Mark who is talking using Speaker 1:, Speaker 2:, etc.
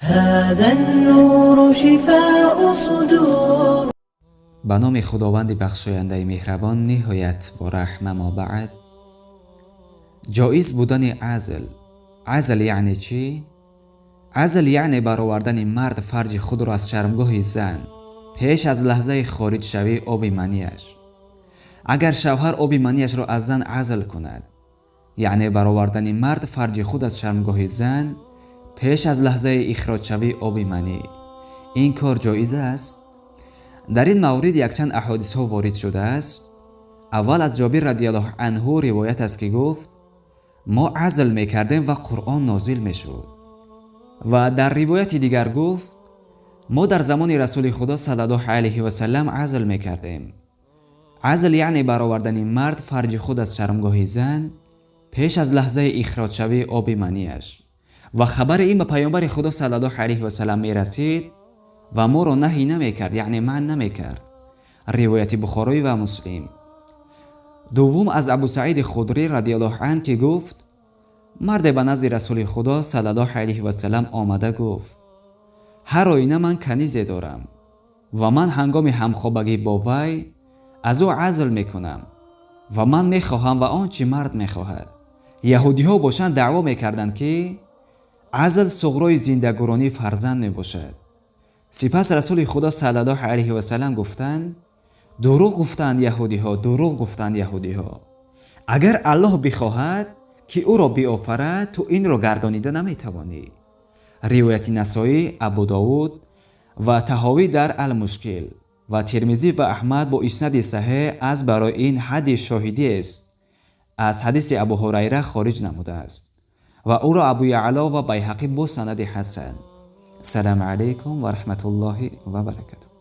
Speaker 1: هذا النور شفاء صدور.
Speaker 2: Ба номи Худованди бахшояндаи меҳрабон, ниҳоят бо раҳм. Аммо баъд, ҷоиз будани азл. Азл яъне чӣ? Азл яъне баровардани мард фарҷи худро аз шармгоҳи зан пеш аз лаҳзаи хориҷшавии оби манияш. Агар шавҳар оби манияшро аз зан азл кунад, яъне баровардани мард фарҷи худ аз шармгоҳи зан пеш аз лаҳзаи ихроҷшавии оби манӣ, ин кор ҷоиз аст. Дар ин маврид якчанд аҳодисҳо ворид шудааст. Аввал, аз Ҷобир радиаллоҳу анҳу ривоят аст, ки гуфт: «Мо азл мекардем ва Қуръон нозил мешуд». Ва дар ривояти дигар гуфт: «Мо дар замони Расули Худо саллаллоҳу алайҳи васалам азл мекардем». Азл яъне баровардани мард фарҷи худ аз шармгоҳи зан пеш аз лаҳзаи ихроҷшавии оби манияш. Ва хабари ин ба Паёмбари Худо саллаллоҳу алайҳи васалам мерасид ва моро наҳӣ намекард, яъне манъ намекард. Ривояти Бухороӣ ва Муслим. Дуввум, аз Абу Саиди Худрӣ радиаллоҳу ан, ки гуфт: «Марде ба назди Расули Худо саллаллоҳу алайҳи васалам омада гуфт: ҳар оина ман канизе дорам ва ман ҳангоми ҳамхобагӣ бо вай аз ӯ азл мекунам ва ман мехоҳам ва он чӣ мард мехоҳад». Яҳудиҳо бошанд, даъво мекарданд, ки азл суғрои зиндагуронии фарзанд мебошад. Сипас Расули Худо саллаллоҳу алайҳи васалам гуфтанд: «Дурӯғ гуфтанд яҳудиҳо, дурӯғ гуфтанд яҳудиҳо. Агар Аллоҳ бихоҳад, ки ӯро биофарад, ту инро гардонида наметавонӣ». Ривояти Насоӣ, Абу Довуд ва Таҳовӣ дар Алмушкил ва Термизӣ ва Аҳмад бо иснади саҳеҳ аз барои ин ҳадди шоҳидиест аз ҳадиси Абу Ҳурайра хориҷ намудааст ва ӯро Абу Яъло ва Байҳақӣ бо санади ҳасан. Ассалому алайкум ва раҳматуллоҳи ва баракатуҳ.